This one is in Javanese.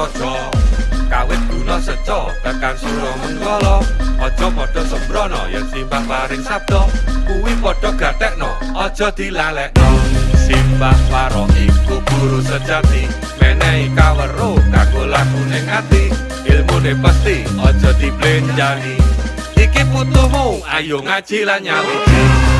prasaja. Kawit guna seca tekan Suramenggala. Aja padha sembrono yen simbah paring sabda, kuwi padha gatekno, aja dilalekno. Simbah Waro iku guru sejati, menehi kaweruh kanggo laku ning ati. Ilmune pasti aja diblenjani. Iki putumu, ayo ngaji lan nyawiji.